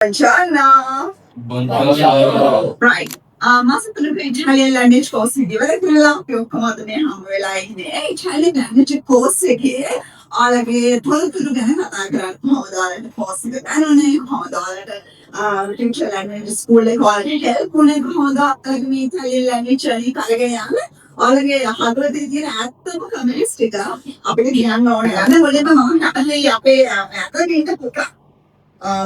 Buongiorno. Buongiorno. Right. මාස 3ක ඉටාලියන් language course එක ඉවර කරලා අපි ඔක්කොම අද මේ හම්බ වෙලා ඉන්නේ. ඉටාලියන් ලැන්ග්වේජ් කෝස් එකේ ඔයාලගේ තොරතුරු ගැන කතා කරන්න. කොහොමද ඔයාලට කෝස් එක දැනුනේ? කොහොමද ඔයාලට ටීචර් ලැන්ග්වේජ් ස්කූල් එක ඔයාලට හෙල්ප් වුණේ? කොහොමද ඔයාලගේ මේ ඉටාලියන් ලැන්ග්වේජ් ජර්නි කරගෙන යන්න? ඔයාලගේ හදවතේ තියෙන ඇත්තම කමෙන්ට්ස් ටික අපිට කියන්න ඕනේ. අද මුලින්ම මම කැමතියි අපේ අතන ඉන්න පුතා.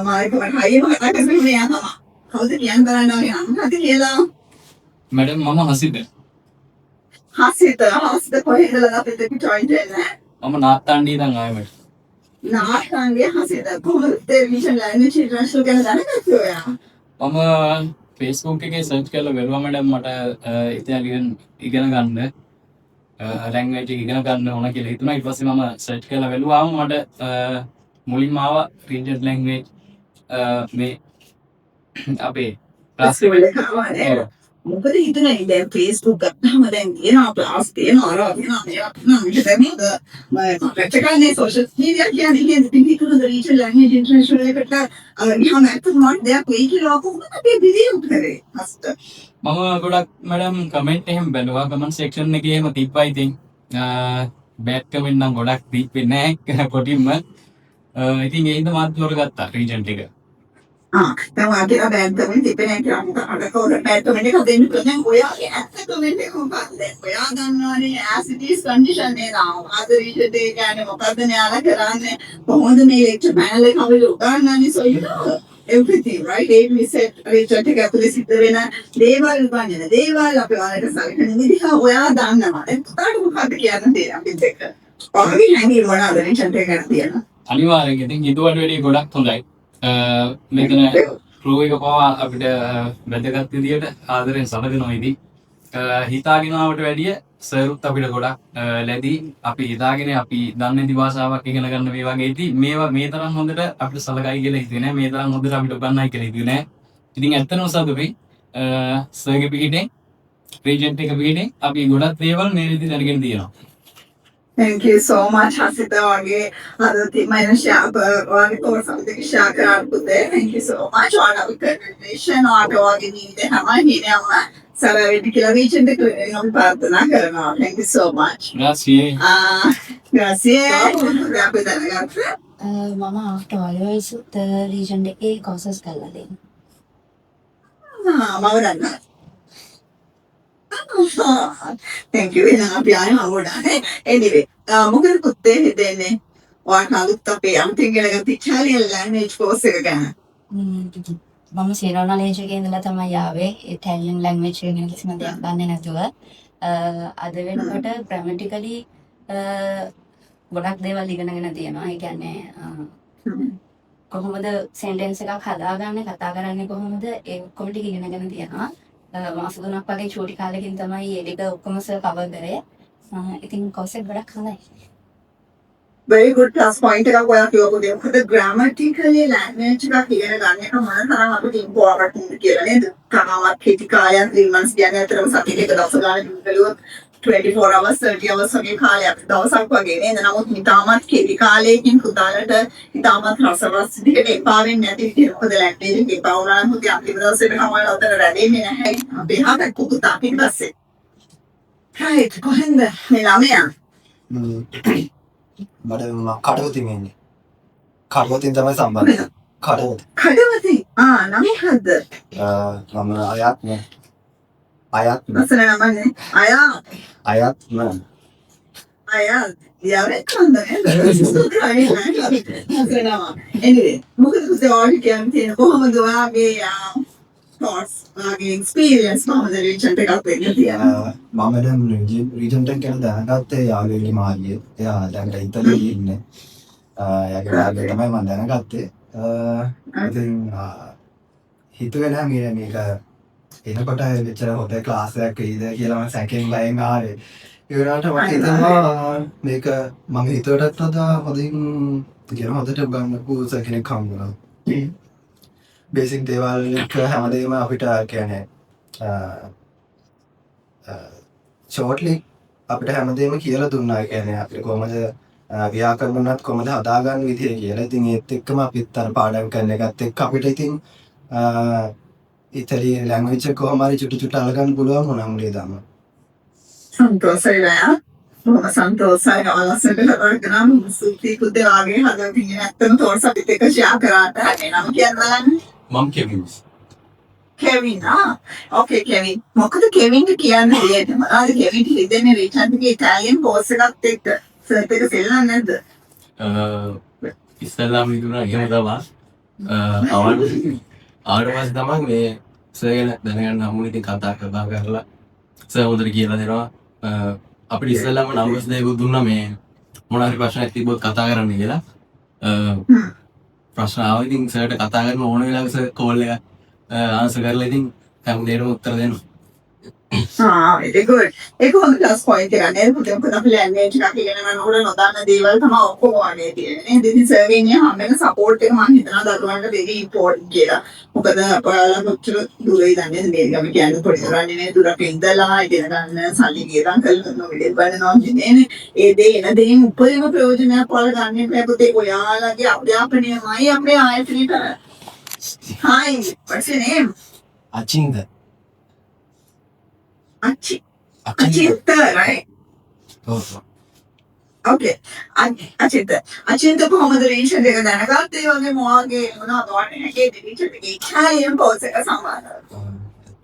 මාත් එක්ක මට හයියම කතා කරන්නේ මෙයා තමයි. කවුද කියන්න බලන්න ඔය නම මොකද කියලා? මැඩම්, මම හසිත. හසිත, හසිත කොහෙන්ද අපිත් එක්ක ජොයින් වෙන්නේ? මම නාත්තණ්ඩියේ ඉඳන් ආවේ මැඩම්. නාත්තණ්ඩියේ හසිත, කොහොමද රීජන්ට් ලැන්ග්වේජ් ඉන්ටර්නැෂනල් ගැන දැනගත්තේ ඔයා? මම Facebook එකේ සර්ච් කරලා බැලුවා මැඩම්, මට ඉතාලියන් ඉගෙන ගන්න, ලැන්ග්වේජ් එක ඉගෙන ගන්න ඕන කියලා හිතුණා. ඊට පස්සේ මම සර්ච් කරලා බැලුවාම මට මුලින්ම ආවා රීජන්ට් ලැන්ග්වේජ් මේ අපේ ක්ලාස් ස්කූල් එක ආවා නේද? මොකද හිතුනේ දැන් Facebook ගත්තාම දැන් තියෙනවා ක්ලාස් තියෙනවා, අර තියෙනවා, මේවා තියෙනවා. මේක දැන් මොකද මම ප්‍රැක්ටිකල්නේ සෝෂල් මීඩියා කියන්නේ කියන්නේ ඉතින් හිතුණා රීජන්ට් ලැන්ග්වේජ් ඉන්ටර්නැෂනල් එකට ගියාම ඇත්තටම මට දෙයක් වෙයි කියලා කොහොමද අපි බිලීව් කරේ හසිත? මම ගොඩක් මැඩම් කමෙන්ට් එහෙම බැලුවා. කමෙන්ට් සෙක්ෂන් එකේ එහෙම තිබ්බා. ඉතින් බෑඩ් කමෙන්ට් නම් ගොඩක් තිබ්බේ නෑ කොටින්ම. ඉතින් ඒ හින්දා මාත් තෝරගත්තා රීජන්ට් එක. ආ, දැන් ඔයා කියලා බෑඩ් කමෙන්ට් තිබ්බේ නෑ කියලා. මොකද අර කවුරු බෑඩ් කමෙන්ට් එකක් දෙන්න පුළුවන්. දැන් ඔයාගේ ඇත්ත කමෙන්ට් එක මොකක්ද? දැන් ඔයා දන්නවනේ as it is condition නේද? මොකද්ද රීජන්ට් එක කියන්නේ? මොකද්ද මෙයාලා කරන්නේ? කොහොමද මේ ලෙක්චර් පැනල් එක අපිට උගන්වන්නේ? So you know everything, right? A to Z Regent එක ඇතුලේ සිද්ධ වෙන දේවල්, උගන්වන දේවල්, අපි ඔයාලට සලකන විදිහ ඔයා දන්නවා. දැන් පුතාට මොකද්ද කියන්න තියෙන්නේ අපිත් එක්ක? ඔයාගේ හැඟීම් මොනවාද රීජන්ට් එක ගැන තියෙනවා? අනිවාර්යෙන් ඉතින් හිතුවට වැඩිය ගොඩක් හොඳයි. මෙතන ක්‍රූ එක පවා අපිට වැදගත් විදියට ආදරෙන් සලකනවා. ඉතින් හිතාගෙන ආවට වැඩිය සරුත් අපිට ගොඩක් ලැබී අපි හිතාගෙන අපි දන්නේ නැති භාෂාවක් ඉගෙන ගන්න මේ වගේ ඉතින් මේවා මේ තරම් හොඳට අපිට සලකයි කියලා හිතුවේ නෑ. මේ තරම් හොඳට අපිට උගන්වයි කියලා හිතුවේ නෑ. ඉතින් ඇත්තටම සතුටුයි. සර්ගේ පිහිටෙන්, රීජන්ට් එක පිහිටෙන් අපි ගොඩක් දේවල් මේ විදිහට දැනගෙන තියෙනවා. Thank you so much Hasitha, වගේ හදවතින්ම එන ෂෙයා ඔයාගේ තෝර් අපිත් ෂෙයා කරාට පුතේ. Thank you so much. ඔයාලා අපි congratulations. ඔයාට ඔයාගේ ජීවිතේ හැම හීනයක්ම සැබෑ වෙන්න කියලා රීජන්ට් එක වෙනුවෙන් අපි ප්‍රාර්ථනා කරනවා. Thank you so much. Grazie. Ah, grazie. අපි දැනගත්තා. මම ආෆ්ටර් ඔලෙවල්ස් රීජන්ට් එකේ කෝසස් කරලා දෙනවා. ආ, මම දන්නවා. Thank you. එහෙනම් අපි ආයෙ හම්බුණා නේ. Anyway, මොකද පුතේ හිතෙන්නේ? ඔයාට අලුත් අපේ අලුතින් ඉගෙන ගත්ත ඉටාලියන් ලැන්ග්වේජ් කෝස් එක ගැන. මම සීරෝ නොලෙජ් එකේ ඉඳලා තමයි ආවේ. ඉටාලියන් ලැන්ග්වේජ් එක ගැන කිසිම දෙයක් දන්නේ නැතුව. අද වෙනකොට ග්‍රැමටිකලි ගොඩක් දේවල් ඉගෙනගෙන තියෙනවා. ඒ කියන්නේ කොහොමද සෙන්ටෙන්ස් එකක් හදාගන්නේ, කතා කරන්නේ කොහොමද, ඒ ඔක්කොම ටික ඉගෙනගෙන තියෙනවා. මාස 3ක් වගේ චූටි කාලෙකින් තමයි ඒ ටික ඔක්කොම සර් කවර් කරේ. ඉතින් කෝස් එක ගොඩක් හොඳයි. Very good plus point එකක් ඔයා කිව්වා පුතේ. මොකද grammatically language එකක් ඉගෙන ගන්න එක මොන තරම් අපිට important කියලා නේද? තාමත් කෙටි කාලයක්, 3 months කියන්නේ ඇත්තටම සතියක එක දවස ගාන බැලුවොත් 24 hours, 30 hours වගේ කාලයක්, දවසක් වගේ නේද? නමුත් ඉතාමත් කෙටි කාලයකින් පුතාලට ඉතාමත් රසවත් විදිහට එපා වෙන්නේ නැති විදිහට, මොකද ලැන්ග්වේජ් එක එපා වුණා නම් පුතේ අන්තිම දවසේ වෙනකම් ඔයාලා ඔතන රැඳෙන්නේ නැහැ. අපි එහා පැත්ත පුතා පිටිපස්සේ. Right, කොහෙන්ද මේ ළමයා? මට මම කඩවතින් එන්නේ. කඩවතින් තමයි සම්බන්ධ. කඩවත. කඩවතින්. ආ, නම මොකද්ද? මම අයත්ම. අයත්ම. ලස්සන නමනේ. අයා. අයත්ම. අයා ලියාවෙත් හොඳ නේද? ලස්සන නම. Anyway, මොකද පුතේ ඔයාලට කියන්න තියෙන, කොහොමද ඔයාගේ thoughts, ඔයාගේ experience කොහොමද රීජන්ට් එකක් වෙන්න තියෙනවා? මම දැන් රීජන්ට් එක ගැන දැනගත්තේ යාළුවෙක්ගේ මාර්ගයෙන්. එයා දැන් ඉතාලියේ ඉන්නේ. එයාගේ මාර්ගයෙන් තමයි මම දැනගත්තේ. ඉතින් හිතුවේ නෑ මේ මේක එනකොට මෙච්චර හොඳ ක්ලාස් එකක් වෙයිද කියලා. මම සැකෙන් බයෙන් ආවේ. ඒ වුණාට මට හිතෙනවා මේක මම හිතුවටත් වඩා හොඳින් කියන හොඳට උගන්වපු සර් කෙනෙක් හම්බ වුණා. බේසික් දේවල් එක්ක හැමදේම අපිට කියන්නේ ෂෝට්ලි අපිට හැමදේම කියලා දුන්නා. ඒ කියන්නේ අපිට කොහොමද ව්‍යාකරණ උනත් කොහොමද හදාගන්න විදිය කියලා. ඉතින් ඒත් එක්කම අපිත් අර පාඩම් කරන එකත් එක්ක අපිට ඉතින් ඉතාලි ලැන්ග්වේජ් එක කොහොම හරි චුටි චුටි අල්ලගන්න පුළුවන් වුණා මුලේ ඉඳන්ම. සන්තෝෂයි නෑ. බොහොම සන්තෝෂයි ඔයාලා කතා කරාම. ස්තුතියි පුතේ, වාගේ හදවතින් ඇත්තම තෝරස අපිත් එක්ක ෂෙයා කරාට. මේ නම කියන්න බලන්න. මම කෙවින්. කෙවින්. ආ, ඕකේ කෙවින්. මොකද කෙවින්ට කියන්න දෙන්නේ? මොනවද කෙවින්ට හිතෙන්නේ රිචඩ්ගේ ඉටාලියන් කෝස් එකත් එක්ක? සර්ත් එක සෙල්ලම් නැද්ද? ඉස්සෙල්ලාම හිතුණා එහෙම තමා. ආවට ආවට පස්සේ තමයි මේ සර් ගැන දැනගන්න හම්බුනේ. ඉතින් කතා කතා කරලා සර් හොඳට කියලා දෙනවා. අපිට ඉස්සෙල්ලාම නම්බර්ස් දෙකක් දුන්නා මේ මොන හරි ප්‍රශ්නයක් තිබ්බොත් කතා කරන්න කියලා. ප්‍රශ්න ආවා, ඉතින් සර්ට කතා කරන ඕන වෙලාවක සර් කෝල් එක ආන්සර් කරලා ඉතින් හැම දෙයකටම උත්තර දෙනවා. ආ, very good. ඒක හොඳ ප්ලස් පොයින්ට් එකක් නේද පුතේ? මොකද අපි ලැන්ග්වේජ් එකක් ඉගෙන ගන්නකොට නොදන්න දේවල් තමයි ඔක්කොම වගේ තියෙන්නේ නේද? ඉතින් සර්ගෙන් හම්බෙන සපෝට් එක මම හිතනවා දරුවන්ට very important කියලා. මොකද ඔයාලා කොච්චර දුර ඉඳන් නේද, මේ අපි කියන්නේ පොඩි දරුවන් නේ, දුරක ඉඳලා ඉගෙන ගන්න සල්ලි වියදම් කරලා නොමිලේ බලනවා කියන්නේ. ඒ දේ එන දෙයින් උපරිම ප්‍රයෝජනයක් ඔයාලා ගන්න බෑ පුතේ. ඔයාලගේ අධ්‍යාපනයමයි අපේ ආයතනයට. Hi, what's your name? Achintha. Achi Achintha, right? ඔව්. Okay. Achintha. Achintha කොහොමද රීචන් එක දැනගත්තේ? වගේ මොවාගේ මොනවද ඔයාලට හැකේ රීචන් එකේ ඉටාලියන් කෝස් එක සම්බන්ධව?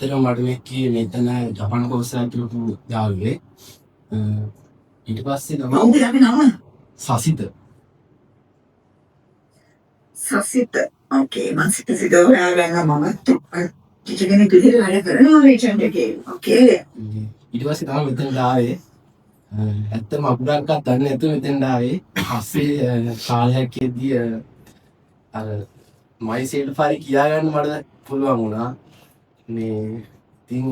ඇත්තටම මට මේ කිව්වේ මෙතන ජපන් කෝස් එකක් කරපු යාළුවෙක්. ඊට පස්සේ තමයි කවුද යාගේ නම? සසිත. සසිත. ඕකේ, මං සිත සිත හොයාගන්න. මම ටීචර් කෙනෙක් විදිහට වැඩ කරනවා රීචන් එකේ. ඕකේ. ඊට පස්සේ තමයි මෙතනට ආවේ. ඇත්තටම අකුරක්වත් දන්නේ නැතුව මෙතනට ආවේ. පස්සේ කාලයක් යද්දී අර මයිසෙල්ෆ් හරි කියා ගන්න මට පුළුවන් වුණා. මේ ඉතින්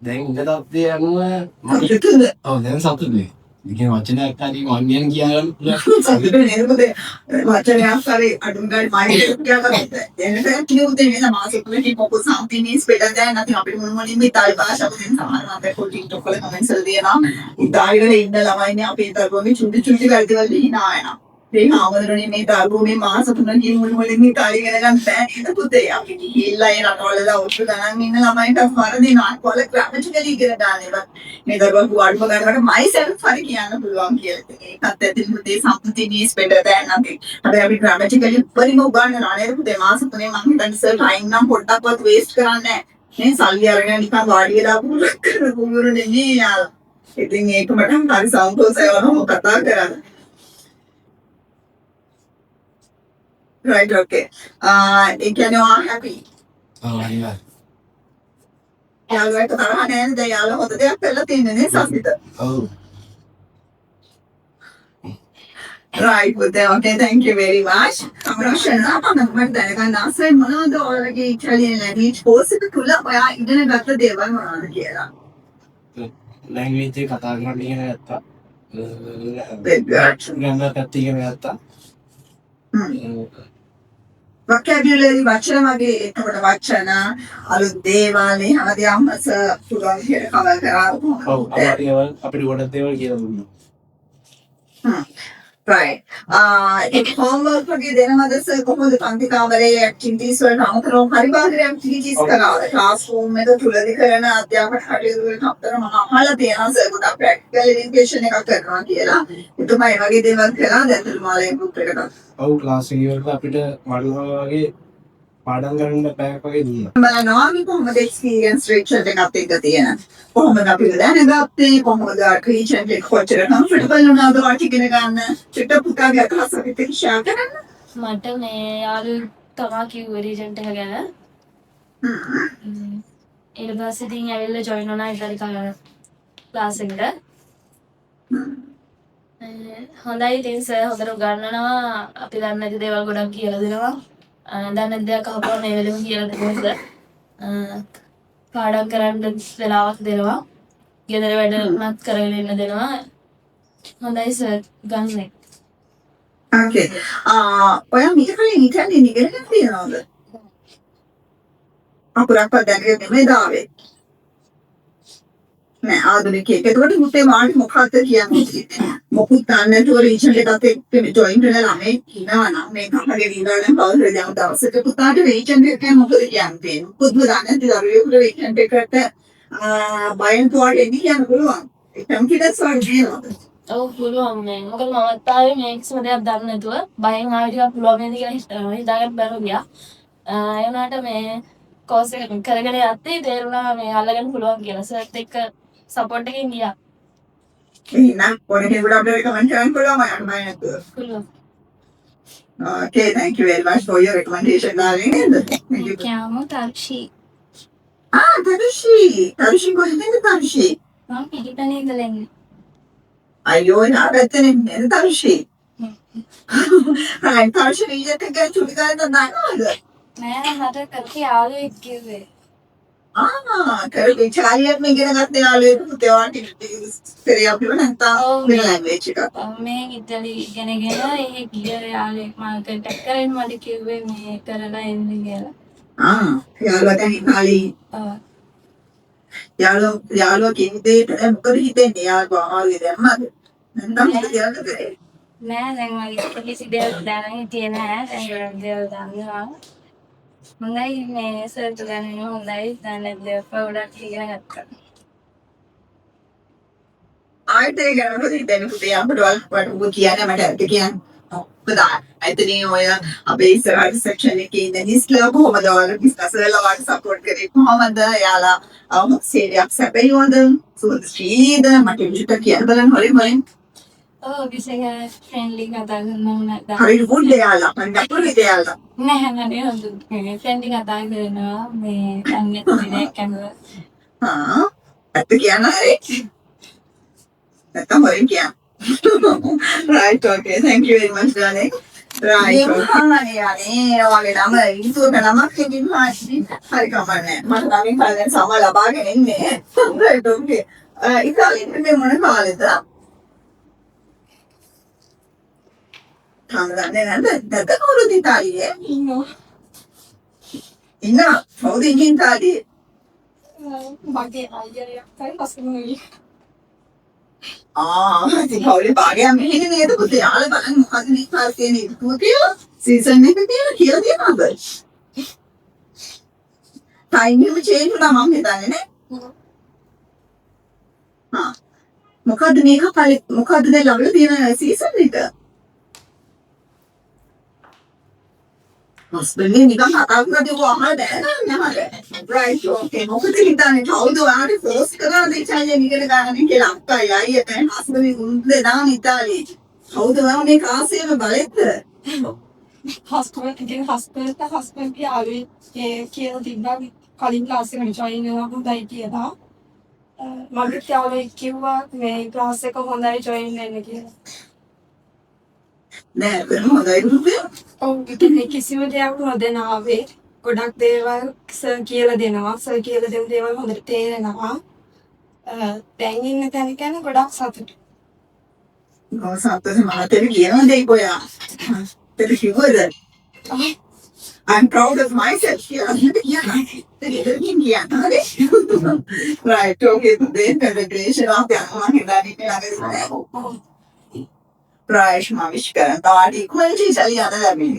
දැන් ඉන්න තත්ත්වය අනුව මට සතුටුද? ඔව්, දැන් සතුටුයි. ඒ කියන්නේ වචනයක් හරි මං ගැන කියා ගන්න පුළුවන්. සතුටු නේද පුතේ? වචනයක් හරි අඩුම ගානේ මයිසෙල්ෆ් කියාගත්ත. දැනට කිව්වොත් නේද මාසෙ තුනකින් මොකද something is better than nothing. අපි මුල් මුලින්ම ඉතාලි භාෂාව දැන් සමහර මම දැක්කෝ TikTok වල කමෙන්ට්ස් වල තියෙනවා. ඉතාලි වල ඉන්න ළමයිනේ අපේ දරුවෝ මේ චුටි චුටි වැරදි වලට හිනා වෙනවා. මේ හාමුදුරනේ මේ දරුවෝ මේ මාස 3කින් මුල් මුලින්ම ඉතාලි ඉගෙන ගන්න බෑ නේද පුතේ? අපි ගිහිල්ලා ඒ රටවල අවුරුදු ගණන් ඉන්න ළමයින්ට වරදිනවා. කොල ග්‍රැමටිකලි ඉගෙන ගන්න ඒවා. මේ දරුවා අඩුම ගානකට myself හරි කියන්න පුළුවන් කියලා. ඉතින් ඒකත් ඇතින් පුතේ something is better than nothing. හැබැයි අපි ග්‍රැමටිකලි උපරිම උගන්වනවා නේද පුතේ? මාස 3 මං හිතන්නේ සර් ටයිම් නම් පොඩ්ඩක්වත් වේස්ට් කරන්නේ නැහැ. නේ සල්ලි අරගෙන නිකන් වාඩි වෙලා පුරුක් කරන කුඹුරු නෙමෙයි යාළුවා. ඉතින් ඒක මට හරි සන්තෝෂයි ඔයාලම කතා කරලා. Right, okay. ඒ කියන්නේ ඔයා happy. ඔව්, අනිවාර්යයෙන්. යාළුවා එක්ක තරහ නෑනේ දැන්? යාළුවා හොඳ දෙයක් කරලා තියෙන්නේ නේ සසිත. ඔව්. Right, පුතේ. Okay, thank you very much. ප්‍රශ්න මම මට දැනගන්න ආසයි මොනවද ඔයාලගේ ඉටාලියන් ලැන්ග්වේජ් කෝස් එක තුල ඔයා ඉගෙන ගත්ත දේවල් මොනවද කියලා. ලැන්ග්වේජ් එක කතා කරන්න ඉගෙන ගත්තා. Very good. Grammar පැත්ත ඉගෙන ගත්තා. Vocabulary, වචන වගේ, එතකොට වචන, අලුත් දේවල්, මේ හැම දෙයක්ම සර් පුළුවන් විදිහට කවර් කරා කොහොමද? ඔව්, අමාරු දේවල් අපිට ගොඩක් දේවල් කියලා දුන්නා. Right. ඒ homework වගේ දෙනවද සර්? කොහොමද පන්ති කාමරේ ඇක්ටිවිටීස් වලට අමතරව පරිබාහිර ඇක්ටිවිටීස් කරාද? ක්ලාස් රූම් එක තුලදී කරන අධ්‍යාපන කටයුතු වලට අමතරව මම අහලා තියෙනවා සර් ගොඩක් ප්‍රැක්ටිකල් එඩියුකේෂන් එකක් කරනවා කියලා. එතුමා ඒ වගේ දේවල් කළාද ඇත්තටම ඔයාලගේ ගෲප් එකට? ඔව්, ක්ලාස් එකේ වලට අපිට වඩනවා වගේ පාඩම් කරන්න පැයක් වගේ දුන්නා. බලනවා අපි කොහොමද එක්ස්පීරියන්ස් රීචර් එකත් එක්ක තියෙන. කොහොමද අපි දැනගත්තේ? කොහොමද රීචර් එක කොච්චර කම්ෆර්ටබල් වුණාද ඔයාට ඉගෙන ගන්න? චුට්ටක් පුතාගේ අදහස් අපිත් එක්ක ෂෙයා කරන්න. මට මේ යාළුවෙක් තමා කිව්වේ රීජන්ට් එක ගැන. ඊට පස්සේ ඉතින් ඇවිල්ලා ජොයින් වුණා ඉතාලි ක්ලාස් එකට. හොඳයි ඉතින්, සර් හොඳට උගන්වනවා. අපි දන්නේ නැති දේවල් ගොඩක් කියලා දෙනවා. දන්නේ නැති දෙයක් අහපුවම ඒ වෙලෙම කියලා දෙනවා සර්. පාඩම් කරන්න වෙලාවක් දෙනවා. ගෙදර වැඩ උනත් කරගෙන ඉන්න දෙනවා. හොඳයි සර් ගන්නේ. ඕකේ. ඔයා මීට කලින් ඉටාලියන් ඉගෙනගෙන තියෙනවද? අකුරක්වත් දැනගෙන නෙමෙයි ආවේ. නෑ ආධුනිකයෙක්. එතකොට පුතේ මාට මොකක්ද කියන්නේ? මොකුත් දන්නේ නැතුව රීජන් එකත් එක්ක ජොයින් වෙන ළමයෙක් ඉන්නවා නම් මේ කහගේ ඉන්නවා නම් කවුරු හරි දැන් දවසක පුතාට රීජන් එක ගැන මොකද කියන්නේ? මොකුත්ම දන්නේ නැති දරුවෙකුට රීජන් එකට බයෙන් තුවාට එන්නේ කියන්න පුළුවන්. ඒ කොන්ෆිඩන්ස් වගේ තියෙනවද? ඔව් පුළුවන් මේ. මොකද මමත් ආවේ මේ කිසිම දෙයක් දන්නේ නැතුව බයෙන් ආවේ ටිකක් පුළුවන් වේද කියලා හිතාගෙන බැලුවා ගියා. ඒ වුණාට මේ කෝස් එක කරගෙන යද්දී තේරුණා මේ අල්ලගන්න පුළුවන් කියලා. සර්ත් එක්ක සපෝට් එකෙන් ගියා. එහෙනම් ඕන කෙනෙකුට අපිට රෙකමන්ඩ් කරන්න පුළුවන් ඔයාට බය නැතුව. පුළුවන්. Okay, thank you very much for your recommendation, darling. නේද? Thank you. කියමු තර්ෂි. ආ, තරුෂි. තරුෂි කොහෙන්ද තරුෂි? මම පිටිපනේ ඉඳලා ඉන්නේ. අයියෝ, එහා පැත්තේ නේද තරුෂි? Right, Tharushi region එක ගැන චුටි ගානක් දන්නවද? නෑ, මට කරපු යාළුවෙක් කිව්වේ. ආ, කරපු ඉතාලියන් ඉගෙන ගත්ත යාළුවෙක් පුතේ ඔයාට පෙරේ අපිව නැත්තම් ඔව්. වෙන ලැන්ග්වේජ් එකක්? මේ ඉතාලි ඉගෙනගෙන එහෙ ගිය යාළුවෙක් මම කන්ටැක්ට් කරගෙන මට කිව්වේ මේ කරලා එන්න කියලා. ආ, යාළුවා දැන් ඉතාලි? ඔව්. යාළුවා කියන දෙයට දැන් මොකද හිතෙන්නේ? යාළුවා අමාරුවේ දැම්මද? නැත්නම් මොකද කියන්න බැහැ. නෑ, දැන් මගේ කිසි දෙයක් දැන හිටියේ නෑ. දැන් ගොඩක් දේවල් දන්නවා. හොඳයි, මේ සර්ට දැනෙනවා හොඳයි. දැන් දේවල් ගොඩක් ඉගෙන ගත්තා. ආයෙත් ඒ ගැන මොකද හිතෙන්නේ පුතේ? අපිට ඔයාලට ඔබ කියන්නේ මට ඇත්ත කියන්න. මොකද ආයතනයේ ඔය අපේ ඉස්සරහට සෙක්ෂන් එකේ ඉන්න නිස්ලා කොහොමද ඔයාලා බිස්නස් වල ඔයාලට සපෝට් කරේ කොහොමද? එයාලා සේවයක් සැපයුවද? සුවඳ මට විදිහට කියන්න බලන්න හොලින් හොලින්. ඔව්, කිසි ෆ්‍රෙන්ඩ්ලි කතා කරනවා නේද? හරි ගුඩ් එයාලා. මම නපුරුද එයාලා? නෑ නෑ, හොඳ ෆ්‍රෙන්ඩ්ලි කතා කරනවා මේ දන්නේ නැති දෙයක් අහුවා. හා, ඇත්ත කියන්න හරි. නැත්තම් හොලින් කියන්න. Right, okay. Thank you very much, darling. Right. නිම්හානි, අනේ ඔයාගේ නම ඉතුරු නමක් නිම්හානි. හරි, කමක් නෑ. මට නමින් කලින් සම ලබාගෙන ඉන්නේ. Right, okay. ඉතාලියෙන් මේ මොන කාලෙද? තාම දන්නේ නැද්ද? නැද්ද කවුරුද ඉතාලියේ? ඉන්නවා. ඉන්න කවුද ඉන්නේ ඉතාලියේ? මගේ අයියා යක්කයි හස්බන්ඩ්යි. ආ, ඉතින් පවුලේ භාගයක් මෙහෙනේ නේද පුතේ? යාළුවා බලන්න මොකද මේ පාර තියෙන ඉතුව කියලා සීසන් එක කියලා කියලා තියෙනවද? ටයිම් එක චේන්ජ් වුණා මම හිතන්නේ නේ. හා, මොකද්ද මේක මොකද්ද දැන් ලබලා තියෙන සීසන් එක? හස්බන්ඩ් නිකන් කතා කරද්දී ඔය අහලා දැනගන්න හරි. රයිට්, ඕකේ. මොකද හිතන්නේ කවුද ඔයාලට ෆෝස් කරනවද ඉතාලියෙන් ඉගෙන ගන්න කියලා? අක්කයි අයියා හස්බන්ඩ් උන් දෙනාම ඉතාලියේ. කවුද ඔයා මේ කාසියම බලෙත්ද? හස්බන්ඩ් ඉතින් හස්බන්ඩ් හස්බන්ඩ් යාළුවෙක් කියලා තිබ්බා කලින් ක්ලාස් එකට ජොයින් වෙනවා හොඳයි කියලා. මගේ යාළුවෙක් කිව්වා මේ ක්ලාස් එක හොඳයි ජොයින් වෙන්න කියලා. නෑ, වෙන හොඳයි රුපියල්. ඔව්, ඉතින් කිසිම දෙයක් නොදැන ආවේ. ගොඩක් දේවල් සර් කියලා දෙනවා. සර් කියලා දෙන දේවල් හොඳට තේරෙනවා. දැන් ඉන්න තැන ගැන ගොඩක් සතුටුයි. ඔව්, සතුටු මහතෙර කියනවා දෙයක් ඔයා. තෙර කිව්වද? I'm proud of myself කියලා කියනවා. ගෙදරකින් කියන්න හරි. Right, okay, then congratulations අපි මං හිතන්නේ ඉන්නේ ළඟදී. Right, මම විශ් කරනවා. තාට ඉක්මනට ඉතාලිය යන්න ලැබෙන්න.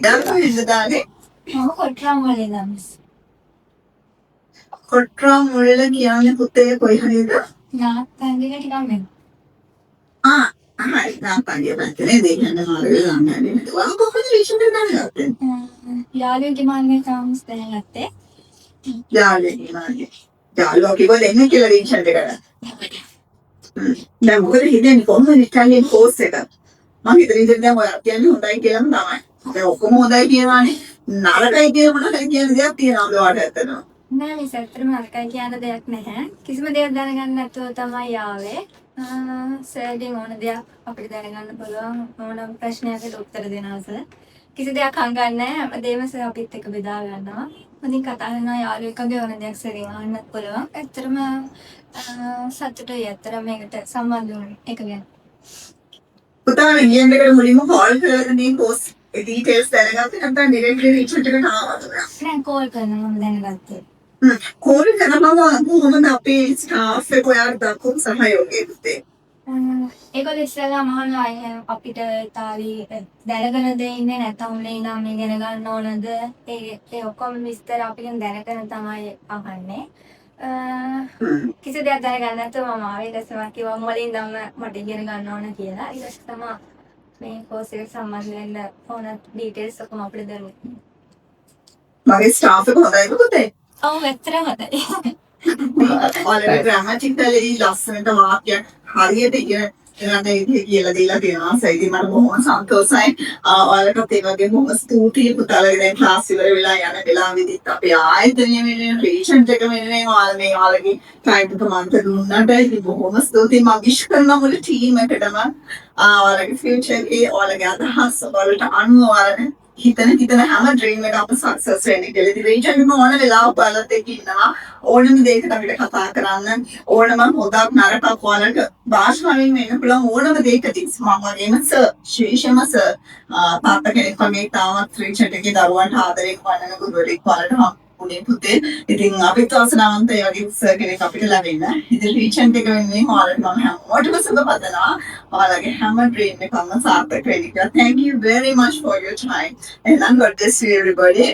දැන් ඉන්න. මම කොට්රාමුල්ලේ ඉඳන් මිස්. කොට්රාමුල්ල කියන්නේ පුතේ කොයි හරියද? නාත්තංගික ටිකක් මෙන්න. ආ හරි, නාත්තංගිය පැත්තේ නේද? ඒ කියන්නේ මාර වෙලා දන්නේ නේද? ඔයා කොහොමද රිලේෂන් එක දැනගත්තේ? යාළුවෙක්ගේ මාර්ගයෙන් තමයි මිස් දැනගත්තේ. යාළුවෙක්ගේ මාර්ගයෙන්. යාළුවා කිව්වද එන්න කියලා රිලේෂන් එකට? දැන් මොකද හිතෙන්නේ කොහොමද ඉටාලියන් කෝස් එක? මං හිතන විදිහට දැන් ඔයා කියන්නේ හොඳයි කියලාම තමයි. දැන් ඔක්කොම හොඳයි කියනවානේ. නරකයි කියලා මොන හරි කියන දෙයක් තියෙනවද ඔයාට ඇත්තටම? නෑ මිස්, ඇත්තටම නරකයි කියන දෙයක් නැහැ. කිසිම දෙයක් දැනගන්න නැතුව තමයි ආවේ. සර්ගෙන් ඕන දෙයක් අපිට දැනගන්න පුළුවන්. ඕනම ප්‍රශ්නයකට උත්තර දෙනවා සර්. කිසි දෙයක් හංගන්නේ නැහැ. හැමදේම සර් අපිත් එක්ක බෙදා ගන්නවා. හොඳින් කතා කරනවා, යාළුවෙක් වගේ ඕන දෙයක් සර්ගෙන් අහන්නත් පුළුවන්. ඇත්තටම සතුටුයි ඇත්තටම මේකට සම්බන්ධ වුණ එක ගැන. පුතා, මේ ගියන් එකට මුලින්ම කෝල් කරලා මේ කෝස් ඩීටේල්ස් දැනගත්තේ නැත්නම් ඩිරෙක්ට්ලි රීච් එකට ආවද ඔයා? නෑ, කෝල් කරනවා මම දැනගත්තේ. කොහොමද කරනවා, කොහොමද අපේ ස්ටාෆ් එක ඔයාලට දක්වපු සහයෝගය පුතේ? ඒගොල්ලෝ ඉස්සෙල්ලාම අහනවා එහෙම අපිට ඉතාලි දැනගෙනද ඉන්නේ, නැත්නම් මුලින් ඉඳන් ඉගෙන ගන්න ඕනද, ඒ ඒ ඔක්කොම විස්තර අපිගෙන් දැනගෙන තමයි අහන්නේ. කිසි දෙයක් දැනගන්න නැතුව මම ආවේ. ඊට පස්සේ මම කිව්වා මුලින් ඉඳන්ම මට ඉගෙන ගන්න ඕන කියලා. ඊට පස්සේ තමයි මේ කෝස් එකට සම්බන්ධ වෙන්න ඕන ඩීටේල්ස් ඔක්කොම අපිට දුන්නේ. මගේ ස්ටාෆ් එක හොඳයිද පුතේ? ඔව්, ඇත්තටම හොඳයි. ඔයාලට ග්‍රැමටිකලි ලස්සනට වාක්‍යයක් හරියට ඉගෙන ගන්න විදිහ කියලා දීලා තියෙනවා. සර්, ඉතින් මට බොහොම සන්තෝෂයි. ඔයාලටත් ඒ වගේම බොහොම ස්තුතියි පුතාලගේ. දැන් ක්ලාස් ඉවර වෙලා යන වෙලාවෙදිත් අපේ ආයතනය වෙනුවෙන්, රීජන්ට් එක වෙනුවෙන් ඔයාලා මේ ඔයාලගේ ටයිම් එක මන්ට දුන්නට ඉතින් බොහොම ස්තුතියි. මම විශ් කරනවා මුළු ටීම් එකටම ඔයාලගේ ෆියුචර් එකේ ඔයාලගේ අදහස් වලට අනුව ඔයාලට හිතන හිතන හැම ඩ්‍රීම් එකක්ම සක්සස් වෙන්න කියලා. ඉතින් රීජන්ට් එක ඕන වෙලාවක ඔයාලත් එක්ක ඉන්නවා. ඕනම දෙයකට අපිට කතා කරන්න, ඕනම හොදක් නරකක් ඔයාලට භාෂාවෙන් වෙන්න පුළුවන් ඕනම දෙයකදී මම වගේම සර්, විශේෂම සර්, තාත්තා කෙනෙක් වගේ තාමත් රීජන්ට් එකේ දරුවන්ට ආදරයෙන් වඩන ගුරුවරයෙක් ඔයාලට හම්බුනේ පුතේ. ඉතින් අපිත් වාසනාවන්තයි ඒ වගේ සර් කෙනෙක් අපිට ලැබෙන්න. ඉතින් රීජන්ට් එක වෙනුවෙන් ඔයාලට මම හැමෝටම සුබ පතනවා. ඔයාලගේ හැම ඩ්‍රීම් එකක්ම සාර්ථක වෙන්න කියලා. Thank you very much for your time. එහෙනම් God bless you, everybody.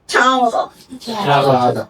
Ciao. Ciao.